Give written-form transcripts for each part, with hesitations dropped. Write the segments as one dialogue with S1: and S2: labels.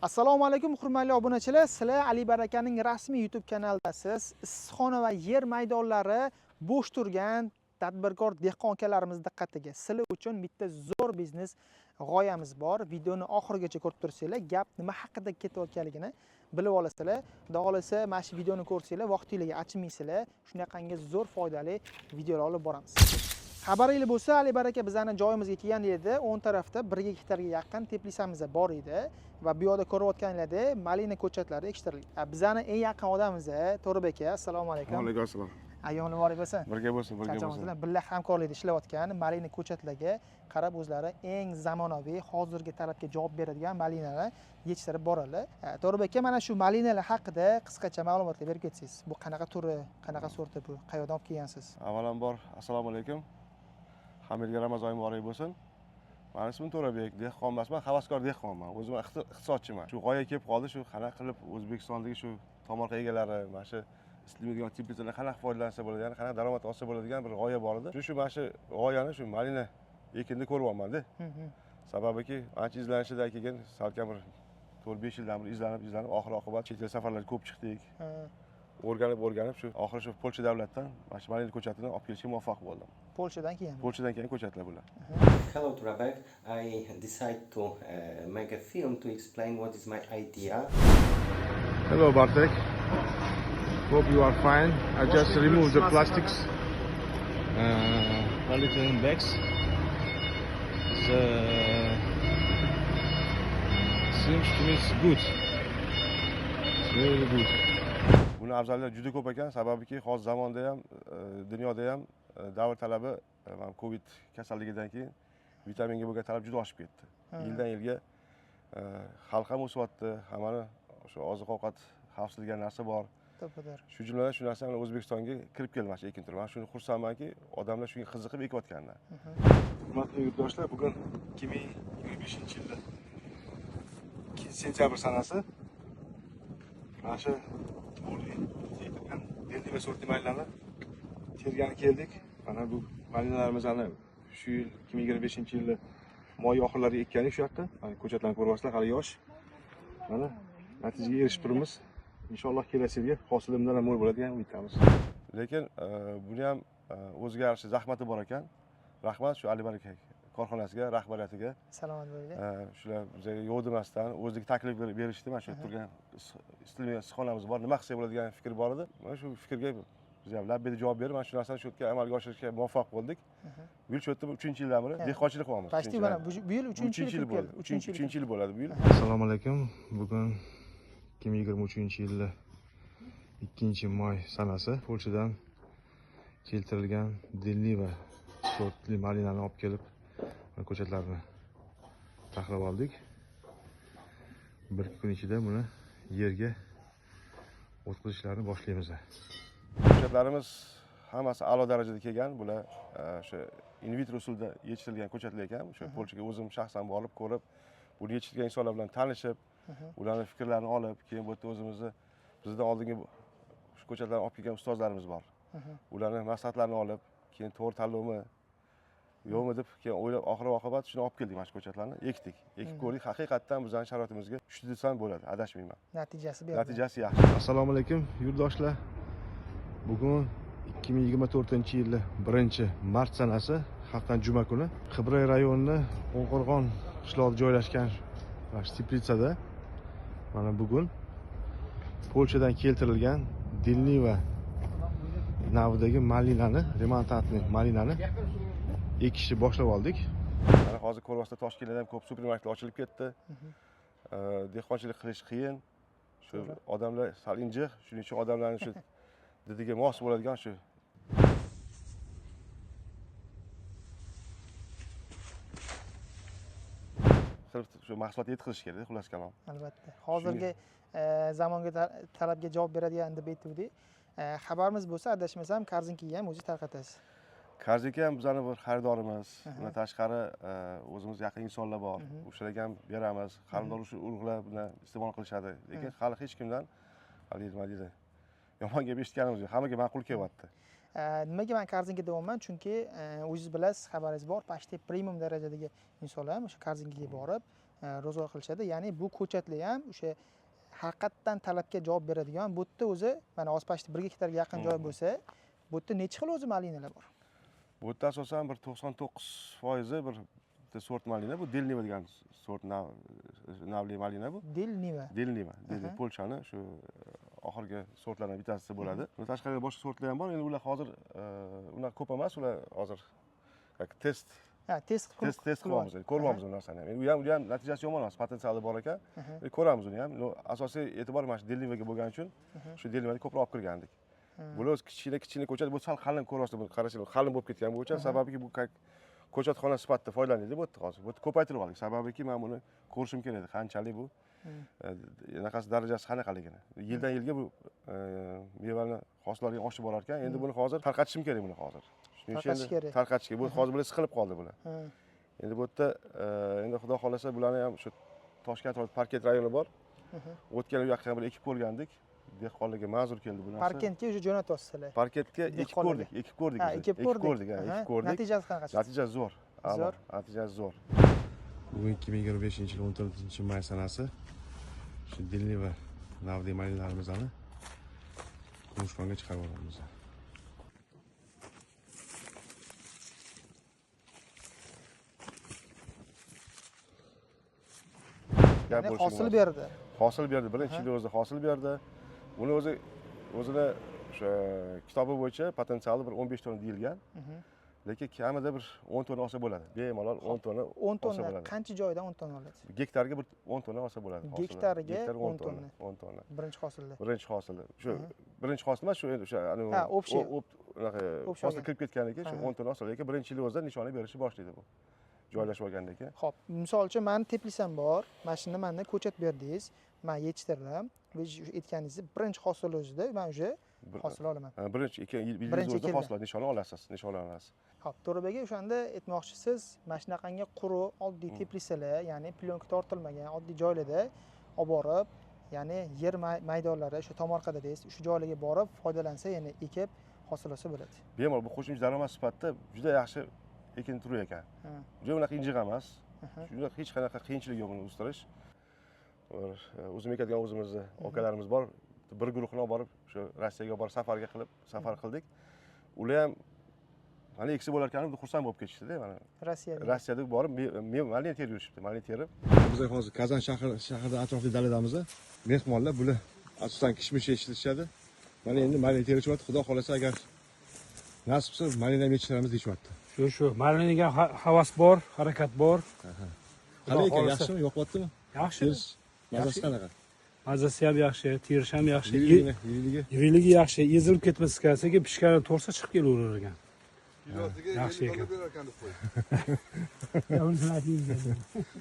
S1: Assalomu alaykum hurmatli obunachilar. Sizlar Ali Barakaning rasmiy YouTube kanalidasiz. Issiqxona va yer maydonlari bo'sh turgan tadbirkor dehqon akalarimiz diqqatiga. Sizlar uchun bitta zo'r biznes g'oyamiz bor. Videoni oxirigacha ko'rib tursanglar, gap nima haqida ketayotganligini bilib olasizlar. Xudo xolasa, mana shu videoni ko'rsanglar, vaqtinglarga achinmaysizlar. Shunaqangi zo'r foydali videolar olib boramiz. Xabaringlar bo'lsa, Ali Baraka bizani joyimizga kelgan edi. O'ng tarafda 1 gektarga yaqin teplitsamiz bor edi va bu yoqda ko'rayotganinglardek malina ko'chatlari ekishtirilgan. Bizani eng yaqin odamimiz To'rabek aka. Assalomu alaykum.
S2: Alaykum assalom.
S1: Ayyom muborak bo'lsin.
S2: Birga bo'lsin, birga bo'lsin.
S1: Charchamasizlar, birga hamkorlikda ishlayotgan malina ko'chatlarga qarab o'zlari eng zamonaviy, hozirgi talabga javob beradigan malinalar yetishtirib boradilar. To'rabek aka, mana shu malinalar haqida qisqacha ma'lumotlar berib ketsangiz. Bu qanaqa turi, qanaqa sorti bu? Qayerdan olib kelgansiz?
S2: Avvalambor assalomu alaykum. Hammaga Ramazon muborak bo'lsin. Mani ismim To'rabek, dehqon emasman, havaskor dehqonman. O'zim iqtisodchiman. Shu g'oya kelib qoldi, shu qanaqa qilib O'zbekistondagi shu tomorqa egalari, mana shu ishlamaydigan teplitsalardan qanaqa foydalansa bo'ladi, ya'ni qanaqa daromad olsa bo'ladigan bir g'oya bor edi. Shu mana shu g'oyani shu malina ekinda ko'ryapman-da. Sababiki ancha izlanishdan keyin salkam bir 4-5 yildan beri izlanib, oxir oqibat chet el safarlarga ko'p chiqdik. O'rganib shu oxiri shu Polsha davlatidan mana shu malina ko'chatini olib kelishga muvaffaq bo'ldim.
S1: Polshadan keyin.
S2: Polshadan keyin ko'chatlar bular.
S3: Hello Turabek, I decide to make a film to explain what is my idea.
S4: Hello Bartek, hope you are fine. I just removed the plastics, polyethylene bags. Seems to me it's good. It's very good.
S2: Buni afzallari juda ko'p ekan, sababiki hozir zamonda ham, dunyoda ham davr talabi, mana Covid kasalligidan keyin vitaminga bo'lgan talab juda oshib ketdi. Yildan yilga xalq ham o'syapti, hammani o'sha oziq-ovqat xavfsizligi degan narsa bor.
S1: To'ppa-to'g'ri.
S2: Shu jumladan shu narsa mana O'zbekistonga kirib keldi mana shu ekin turi. Men shuni xursandmanki, odamlar shunga qiziqib ekayotganlar.
S4: Hurmatli yurtdoshlar, bugun 2025-yilda 2 sentyabr sanasi. Mana shu ekilgan Delniva sortli malinalarni tergani keldik. Mana bu malinalarimizni shu yil 2025-yilda moy oxirlariga ekkandik shu yoqqa. Mana ko'chatlarni ko'ryapsizlar, hali yosh. Mana natijaga erishib turibmiz. Inshaalloh kelasi yilga hosil bundan ham mo'l bo'ladi degan umiddamiz.
S2: Lekin buni ham o'ziga yarasha zahmati bor ekan. Rahmat shu Ali Baraka korxonasiga, rahbariyatiga.
S1: Salomat bo'ling.
S2: Shular bizga yo'q demasdan o'zligi taklif berishdi. Mana shu turgan istalgan issiqxonamiz bor, nima qilsak bo'ladi degan fikr bor edi. Mana shu fikrga biz ham labbay deb javob berib, mana shu narsani shu yerga amalga oshirishga muvaffaq bo'ldik. Bu yil shu yerda 3-yildan beri dehqonchilik qilyapmiz.
S1: Почти mana bu yil 3-yil
S2: 3-yil bo'ldi.
S1: 3-yil.
S2: 3-yil bo'ladi bu yil.
S4: Assalomu alaykum. Bugun 2023-yilda 2 moy sanasi. Polshadan keltirilgan Delniva sortli malinani olib kelib, mana ko'chatlarni taxlab oldik. Bir ikki kun ichida buni yerga o'tkazishlarni boshlaymiz.
S2: Ko'chatlarimiz hammasi a'lo darajada kelgan. Bular o'sha in vitro usulda yetishtirilgan ko'chatlar ekan. O'sha Polshaga o'zim shaxsan borib ko'rib, buni yetishtirgan insonlar bilan tanishib, ularning fikrlarini olib, keyin bu yerda o'zimizni bizdan oldingi shu ko'chatlarni olib kelgan ustozlarimiz bor. Ularning maslahatlarini olib, keyin to'g'ri tanlovmi yo'qmi deb keyin o'ylab, oxir oqibat shuni olib keldik, mana shu ko'chatlarni ekdik. Ekib ko'rdik, haqiqatdan bizning sharoitimizga tushdi desam bo'ladi, adashmayman.
S1: Natijasi berdi.
S2: Natijasi yaxshi.
S4: Assalomu alaykum yurtdoshlar. Bugun 2024-yilda 1 mart sanasi, haftaning juma kuni. Qibray rayonida Qo'ng'irg'on qishlog'ida joylashgan mana shu teplitsada mana bugun Polshadan keltirilgan Delniva navidagi malinani, remontantli malinani ekishni boshlab oldik.
S2: Mana hozir ko'ryapsizlar, Toshkentda ham ko'p supermarketlar ochilib ketdi. Dehqonchilik qilish qiyin. Shu odamlar sal injiq, shuning uchun odamlarning shu didiga mos bo'ladigan shu xil shu mahsulot yetkazish kerak, xullas kalom.
S1: Albatta. Hozirgi zamonga talabga javob beradigan deb aytuvdik. Xabarimiz bo'lsa, adashmasam, korzinkaga ham o'zingiz tarqatasiz.
S2: Korzinka ham bizani bir xaridorimiz. Undan tashqari o'zimiz yaqin insonlar bor. O'shalarga ham beramiz. Xaridor shu urug'lar bilan iste'mol qilishadi. Lekin hali hech kimdan hali nima deydi, yomon gap eshitganimiz yo'q. Hammaga ma'qul kelyapti.
S1: Nimaga men korzinka deyapman? Chunki o'zingiz bilasiz, xabaringiz bor, почти premium darajadagi insonlar ham o'sha korzinkaga borib, ro'zg'or qilishadi. Ya'ni bu ko'chatlar ham o'sha haqiqatdan talabga javob beradigan. Bu yerda o'zi mana hozir почти 1 gektarga yaqin joy bo'lsa, bu yerda necha xil o'zi malinalar bor?
S2: Bu yerda asosan bir 99% bir bitta sort malina, bu Delniva degan sort navli malina bu.
S1: Delniva.
S2: Delniva, dedi Polshani shu oxirgi sortlardan bittasi bo'ladi. Bundan tashqari boshqa sortlar ham bor. Endi ular hozir unaqa ko'p emas, ular hozir как test
S1: test
S2: test qilyapmiz, ko'ryapmiz u narsani ham. Endi u ham natijasi yomon emas, potensiali bor ekan. Ko'ramiz uni ham. Asosiy e'tibor mana shu Delnivaga bo'lgani uchun shu Delnivani ko'proq olib kirgandik. Bular o'zi kichkina ko'chat, bu sal qalin ko'ryapsiz, buni qarasanglar qalin bo'lib ketgan bu ko'chat, sababiki bu ko'chatxona sifatida foydalanildi bu yerda hozir. Bu yerda ko'paytirib oldik. Sababiki men buni ko'rishim kerak edi, qanchalik bu anaqasi darajasi qanaqaligini. Yildan yilga bu mevani hosillarga oshib borar ekan. Endi buni hozir tarqatishim kerak buni hozir. Shuning uchun tarqatish kerak. Bu hozir bular siqilib qoldi bular. Endi bu yerda endi Xudo xolasa bularni ham shu Toshkent Parkent rayoni bor. O'tgan yil yoqqa bir ekib ko'rgandik. Dehqonlarga ma'zur keldi bu narsa.
S1: Parkentga o'sha jo'natyapsizlar.
S2: Parkentga ekib ko'rdik, ekib ko'rdik. Ekib ko'rdik, ekib ko'rdik.
S1: Natijasi qanaqa chiqdi?
S2: Natija zo'r. Zo'r. Natijasi zo'r. Bugun 2025-yil 14-may sanasi shu Delniva navli malinalarimizni Kumushxonga chiqarib olamiz.
S1: Ya'ni hosil berdi.
S2: Hosil berdi. Birinchi yil o'zida hosil berdi. Buni o'zini o'sha kitobi bo'yicha potensiali bir 15 tonna deyilgan. Lekin kamida bir 10 tonna olsa bo'ladi. Bemalol 10 tonna
S1: 10 tonna qancha joydan 10 tonna oladi?
S2: Gektarga bir 10 tonna olsa bo'ladi.
S1: Gektarga 10 tonna.
S2: 10 tonna.
S1: Birinchi hosilda.
S2: Birinchi hosilda. Shu birinchi hosil emas, shu endi o'sha unaqa hosil kirib ketgandan keyin shu 10 tonna olsa, lekin birinchi yil o'zida nishona berishni boshlaydi bu. Joylashib olgandan keyin.
S1: Xo'p, misol uchun meni teplisam bor, mana shuni mendan ko'chat berdingiz, men yetishtirdim. Va aytganingizni birinchi hosil o'zida men o'sha hosil olaman.
S2: Birinchi ikki yil o'zida hosil nishona olasiz, nishona olasiz.
S1: Xo'p, To'rabek aka, o'shanda aytmoqchisiz, mana shunaqangi quruq oddiy teplisalar, ya'ni plyonka tortilmagan oddiy joylarda olib borib, ya'ni yer maydonlari o'sha tomorqada deysiz, o'sha joylarga borib foydalansa, ya'ni ekib hosil olsa bo'ladi.
S2: Bemalol bu qo'shimcha daromad sifatida juda yaxshi ekin turi ekan. Juda unaqa injiq emas. Juda hech qanaqa qiyinchilik yo'q buni o'stirish. Bir o'zim ekadigan o'zimizni akalarimiz bor. Bir guruhini olib borib, shu Rossiyaga borib safarga qilib, safar qildik. Ular ham mana eksa bo'lar ekan, xursand bo'lib ketishdi-da mana.
S1: Rossiyada.
S2: Rossiyada borib, malina terib yurishibdi, malina terib. Biz hozir Kazan shahrida atrofli daladamiz. Mehmonlar bular asosan kishmish yetishtirishadi. Mana endi malina terishyapti. Xudo xolasa agar nasib bo'lsa malina ham yetishtiramiz deyishyapti.
S5: Shu malinaga havas bor, harakat bor.
S4: Qalay ekan, yaxshimi, yoqyaptimi?
S5: Yaxshi.
S4: Mazasi qanaqa?
S5: Mazasi ham yaxshi, terishi ham yaxshi.
S4: Yiriligi?
S5: Yiriligi yaxshi, ezilib ketmas ekan, sekin pishgani to'rsa chiqib kelaverar ekan. Yaxshi ekan.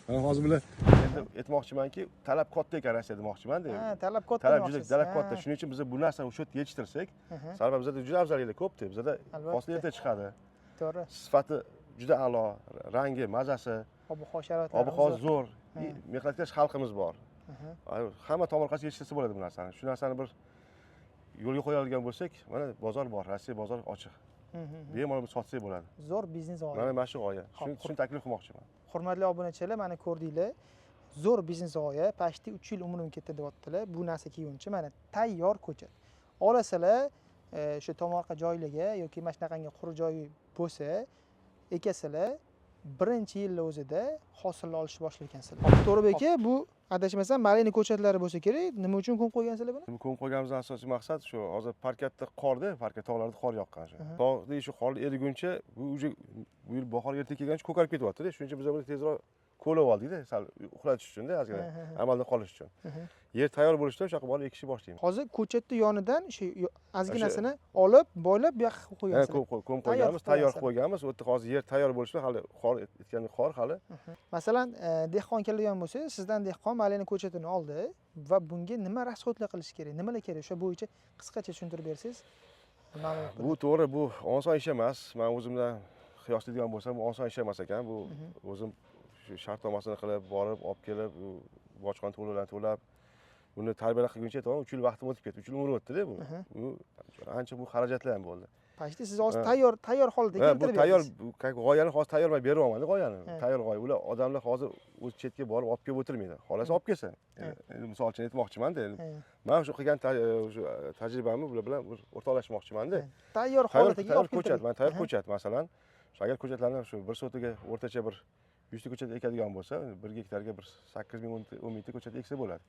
S2: Mana hozir bular endi aytmoqchimanki, talab katta ekan Rossiya demoqchiman-da.
S1: Ha, talab katta.
S2: Talab juda talab katta. Shuning uchun biz bu narsani o'sha yerda yetishtirsak, sababi bizda juda afzalliklar ko'p-da. Bizda hosil erta chiqadi.
S1: To'g'ri.
S2: Sifati juda a'lo, rangi, mazasi,
S1: ob-havo sharoitlari
S2: ob-havo zo'r, mehnatkash xalqimiz bor. Hamma tomorqasi yetishtirsa bo'ladi bu narsani. Shu narsani bir yo'lga qo'ya olgan bo'lsak, mana bozor bor, Rossiya bozori ochiq. Bemalol sotsak bo'ladi.
S1: Zo'r biznes g'oya.
S2: Mana shu g'oya. Shuni taklif qilmoqchiman.
S1: Hurmatli obunachilar, mana ko'rdinglar. Zo'r biznes g'oya. Почти 3 yil umrim ketdi deyaptilar. Bu narsa kelguncha mana tayyor ko'chat. Olasalar, o'sha tomorqa joylarga yoki mana shunaqangi quruq joy bo'lsa, ekasalar, birinchi yilning o'zida hosil olishni boshlagansizlar. To'rabek aka, bu adashmasam malina ko'chatlari bo'lsa kerak. Nima uchun ko'mib qo'ygansizlar buni?
S2: Ko'mib qo'yganimizdan asosiy maqsad shu, hozir parkatda qorda, parkat tog'larda qor yoqqan shu. Tog'da shu qor eriguncha bu уже bu yil bahor erta kelgancha ko'karib ketyapti-da. Shuning uchun biz buni tezroq ko'lab oldik-da, sal uxlatish uchun-da, ozgina amalda qolish uchun. Yer tayyor bo'lishda o'sha yoqqa borib ekishni boshlaymiz.
S1: Hozir ko'chatni yonidan o'sha ozginasini olib, boylab bu yoqqa qo'ygansizlar.
S2: Ko'mib qo'yganmiz, tayyor qilib qo'yganmiz. U yerda hozir yer tayyor bo'lishda hali qor etganda qor hali.
S1: Masalan, dehqon keladigan bo'lsa, sizdan dehqon malina ko'chatini oldi va bunga nima rasxodlar qilish kerak, nimalar kerak? O'sha bo'yicha qisqacha tushuntirib bersangiz, ma'lumot
S2: Bu to'g'ri, bu oson ish emas. Men o'zimdan qiyoslaydigan bo'lsam, bu oson ish emas ekan. Bu o'zim shu shartnomasini qilib, borib, olib kelib, bojxona to'lovlarini to'lab, buni tarbiyalab qilguncha tamom 3 yil vaqtim o'tib ketdi. 3 yil umr o'tdi-da bu. Bu ancha bu xarajatlar ham bo'ldi.
S1: Pashti siz hozir tayyor holda keltirib
S2: bu tayyor g'oyani hozir tayyor men beryapman g'oyani. Tayyor g'oya. Ular odamlar hozir o'z chetga borib olib kelib o'tirmaydi. Xolasa olib kelsin. Endi misol uchun aytmoqchiman-da. Men shu qilgan shu tajribamni ular bilan o'rtoqlashmoqchiman-da.
S1: Tayyor holatga olib
S2: ko'chat, men tayyor ko'chat masalan, shu agar ko'chatlarni shu bir sotiga o'rtacha bir 100 ta ko'chat ekadigan bo'lsa, 1 gektarga bir 8 ming 10 mingta ko'chat eksa bo'ladi.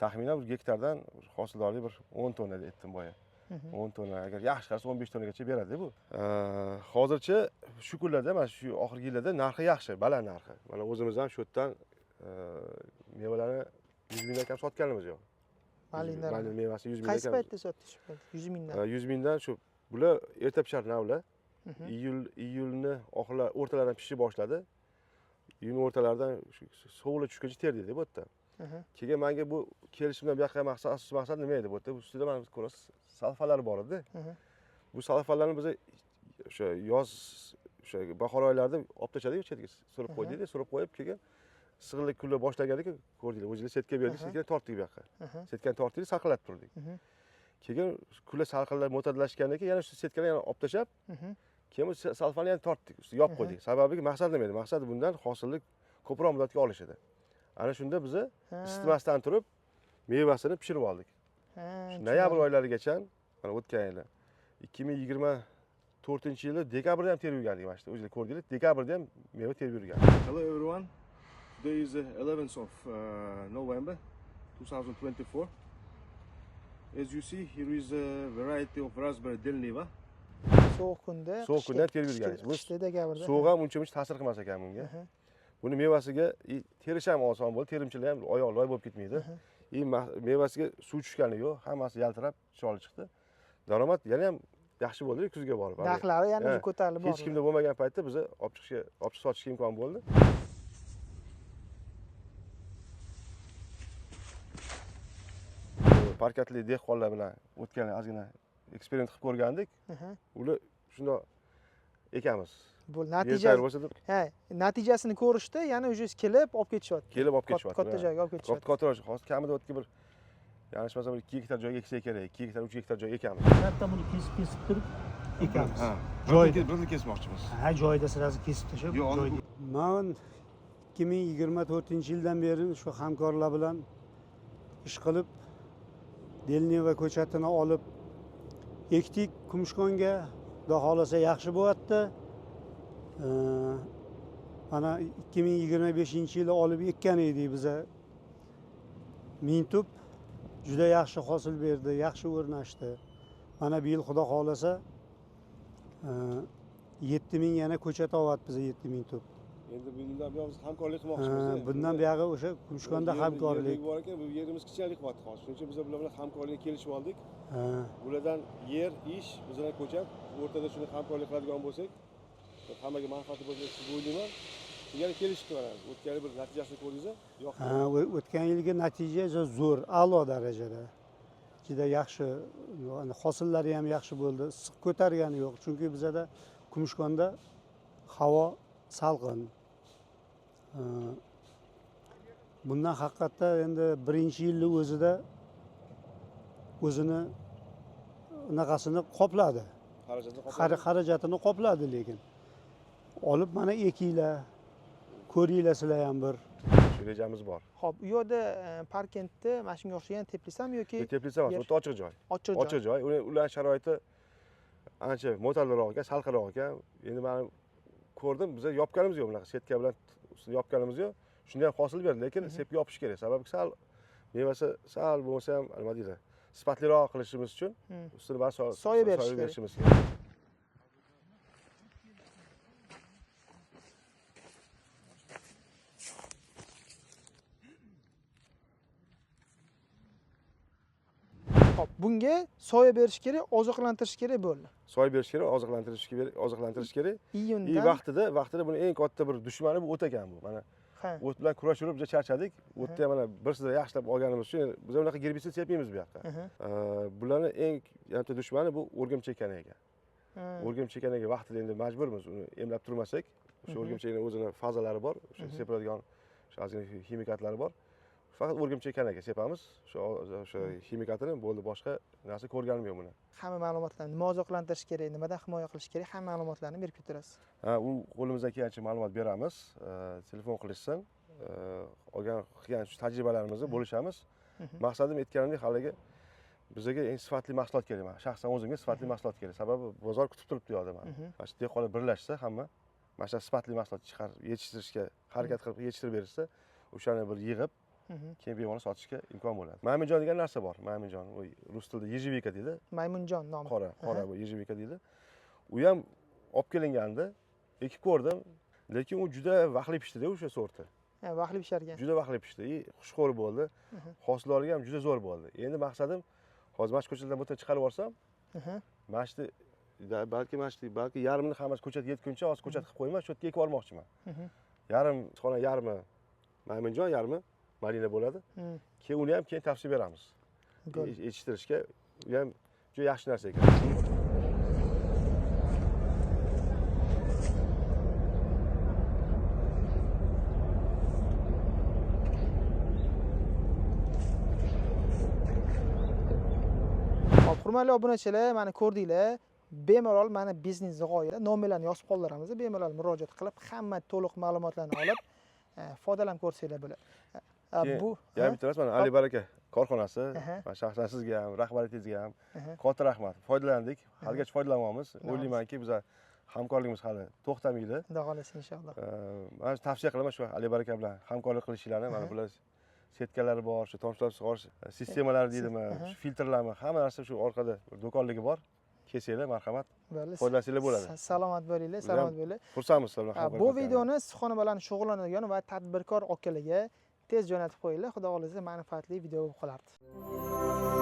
S2: Taxminan bir gektardan hosildorlik bir 10 tonna aytdim boya. 10 tonna, agar yaxshi qarasa 15 tonnagacha beradi bu. Hozircha shu kunlarda, mana shu oxirgi yillarda narxi yaxshi, baland narxi. Mana o'zimiz ham shu yerdan mevalarni 100 mingdan kam sotganimiz yo'q. Malina mevasi 100 mingdan kam.
S1: Qaysi paytda sotdingiz? 100 mingdan.
S2: 100 mingdan shu bular erta pishar navlar. Iyulni oxirlar o'rtalaridan pishib boshladi. Iyun o'rtalaridan sovuqlar tushguncha terdik bu yerda. Keyin menga bu kelishimdan bu yoqqa maqsad, asosiy maqsad nima edi bu yerda? Bu ustida mana ko'rasiz, salfalar bor edi. Bu salfalarni biz o'sha yoz, o'sha bahor oylarida olib tashladik, chetga surib qo'ydik, surib qo'yib, keyin issiqlik kunlar boshlagandan keyin ko'rdinglar, o'zinglar setga berdik, setkani tortdik bu yoqqa. Setkani tortdik, saqlab turdik. Keyin kunlar salqinlar mo'tadillashgandan keyin yana shu setkani yana olib tashlab, keyin bu salfani yana tortdik, ustiga yopib qo'ydik. Sababi maqsad nima edi? Maqsad bundan hosilni ko'proq muddatga olish edi. Ana shunda biz isitmasdan turib mevasini pishirib oldik. Noyabr oylarigacha, mana o'tgan yili 2024-yili dekabrda ham terib yurgandik mana shu. O'zinglar ko'rdinglar, dekabrda ham meva terib yurgan.
S4: Hello everyone. Today is the 11th of November 2024. As you see, here is a variety of raspberry Delniva.
S1: Sovuq kunda,
S2: sovuq kunda terib yurganmiz.
S1: Qishda dekabrda.
S2: Sovuq ham uncha-muncha ta'sir qilmas ekan bunga. Buni mevasiga terish ham oson bo'ldi, terimchilar ham oyoq loy bo'lib ketmaydi. Mevasiga suv tushgani yo'q, hammasi yaltirab chiroyli chiqdi. Daromad yana ham yaxshi bo'ldi kuzga borib.
S1: Narxlari yana ko'tarilib bordi.
S2: Hech kimda bo'lmagan paytda biz olib chiqishga, olib chiqib sotishga imkon bo'ldi. Parkatli dehqonlar bilan o'tgan ozgina eksperiment qilib ko'rgandik. Ular shundoq ekamiz.
S1: Bu natija, ha, natijasini ko'rishdi, yana o'zi kelib olib ketishyapti.
S2: Kelib olib ketishyapti.
S1: Katta joyga olib ketishyapti.
S2: Katta joy, hozir kamida o'tga bir yanlishmasam 2 gektar joyga eksak kerak, 2 gektar, 3 gektar joyga ekamiz.
S6: Hatto buni kesib turib ekamiz.
S4: Joyda bizni kesmoqchimiz.
S6: Ha, joyida sirasi kesib tashlab joyda.
S7: Men 2024-yildan beri shu hamkorlar bilan ish qilib Delniva ko'chatini olib ekdik Kumushkonga. Xudo xolasa yaxshi bo'lyapti. Mana 2025-yili olib ekkan edik biza 1000 tup, juda yaxshi hosil berdi, yaxshi o'rnashdi. Mana bu yil Xudo xolasa 7000 yana ko'chat olyapmiz, 7000 tup.
S2: Endi bundan buyog'i biz hamkorlik qilmoqchimiz.
S7: Bundan buyog'i o'sha Kumushkonda hamkorlik
S2: bor ekan, bu yerimiz kichiklik qilyapti hozir. Shuning uchun biz bular bilan hamkorlikka kelishib oldik. Bulardan yer, ish, bizdan ko'chat, o'rtada shuni hamkorlik qiladigan bo'lsak, hammaga manfaatli bo'ladi deb o'ylayman. Yana kelishdik mana. O'tgan yil bir natijasini ko'rdingiz, yo'q.
S7: Ha, o'tgan yilgi natija juda zo'r, a'lo darajada. Juda yaxshi, hosillari ham yaxshi bo'ldi. Issiq ko'targani yo'q, chunki bizada Kumushkonda havo salqin. Bundan haqiqatda endi birinchi yilni o'zida o'zini unaqasini qopladi. Xarajatini qopladi, lekin olib mana ekinglar, ko'ringlar sizlar ham bir.
S2: Shu rejamiz bor.
S1: Xo'p, u yerda Parkentda mana shunga o'xshagan teplisami yoki
S2: teplitsa emas, o'ta ochiq joy.
S1: Ochiq
S2: joy. Ular sharoiti ancha mo'tadilroq ekan, salqinroq ekan. Endi men ko'rdim, biz yopganimiz yo'q, bunaqa setka bilan ustini yopganimiz yo'q. Shunda ham hosil berdi, lekin sepga yopish kerak. Sababi sal mevasi sal bo'lmasa ham nima deydi, sifatliroq qilishimiz uchun ustini bari
S1: soya berishimiz
S2: kerak.
S1: Xo'p, bunga soya berish kerak, oziqlantirish kerak bo'ldi.
S2: Soya berish kerak, oziqlantirish kerak.
S1: Iyundan
S2: vaqtida buni eng katta bir dushmani bu o't ekan bu. Mana o't bilan kurashib biz charchadik. O'tda mana bir sizlar yaxshilab olganimiz uchun biz unaqa gerbitsid sepmaymiz bu yoqqa. Bularni eng katta dushmani bu o'rgimchak ekan. O'rgimchak vaqtida endi majburmiz uni emlab turmasak, o'sha o'rgimchakning o'zini fazalari bor, o'sha sepiladigan o'sha ozgina ximikatlari bor. Faqat o'rgimchak kanaga sepamiz. O'sha o'sha ximikatini bo'ldi, boshqa narsa ko'rganim yo'q buni.
S1: Hamma ma'lumotlarni, nima oziqlantirish kerak, nimadan himoya qilish kerak, hamma ma'lumotlarni berib keturasiz.
S2: Ha, u qo'limizdan kelgancha ma'lumot beramiz. Telefon qilishsin. Olgan qilgan shu tajribalarimizni bo'lishamiz. Maqsadim aytganimdek, haligi bizga eng sifatli mahsulot kerak. Man shaxsan o'zimga sifatli mahsulot kerak. Sababi bozor kutib turibdi u yoqda mani. Mana shu dehqonlar birlashsa hamma mana shu sifatli mahsulot chiqarib yetishtirishga harakat qilib yetishtirib berishsa, o'shani bir yig'ib keyin bemalol sotishga imkon bo'ladi. Maymunjon degan narsa bor. Maymunjon, u rus tilida ежевика deydi.
S1: Maymunjon nomi.
S2: Qora, qora bu ежевика deydi. U ham olib kelingandi, ekib ko'rdim, lekin u juda vaqtli pishdida o'sha sorti.
S1: Ha, vaqtli pishar ekan.
S2: Juda vaqtli pishdi, xushxo'r bo'ldi. Hosildorligi ham juda zo'r bo'ldi. Endi maqsadim hozir mana shu ko'chalardan bu yerdan chiqarib yuborsam, mana shu balki mana shu balki yarmini hammasi ko'chatga yetguncha hozir ko'chat qilib qo'yman, shu yerga ekib yubormoqchiman. Yarim xona yarmi maymunjon, yarmi malina bo'ladi. Keyin uni ham keyin tavsiya beramiz. Yetishtirishga u ham juda yaxshi narsa ekan.
S1: Hop, hurmatli obunachilar, mana ko'rdinglar, bemalol mana biznes g'oya nomerlarni yozib qoldiramiz, bemalol murojaat qilib, hamma to'liq ma'lumotlarni olib, foydalanib ko'rsanglar bo'ladi. Bu
S2: yana bitta narsa, mana Ali Baraka korxonasi, mana shaxsan sizga ham, rahbariyatingizga ham katta rahmat. Foydalandik, haligacha foydalanyapmiz. O'ylaymanki, biz hamkorligimiz hali to'xtamaydi.
S1: Xudo xolasa inshaalloh.
S2: Men tavsiya qilaman shu Ali Baraka bilan hamkorlik qilishinglarni. Mana bular setkalari bor, shu tomchilatib sug'orish sistemalari deydimi, shu filtrlarmi, hamma narsa shu orqada do'konligi bor. Kelsanglar, marhamat. Foydalansanglar bo'ladi.
S1: Salomat bo'linglar, salomat bo'linglar.
S2: Xursandmiz sizlar bilan hamkorlik.
S1: Bu videoni issiqxona bilan shug'ullanadigan va tadbirkor akalarga tez jo'natib qo'yinglar. Xudo xolasa manfaatli video bo'lib qolardi.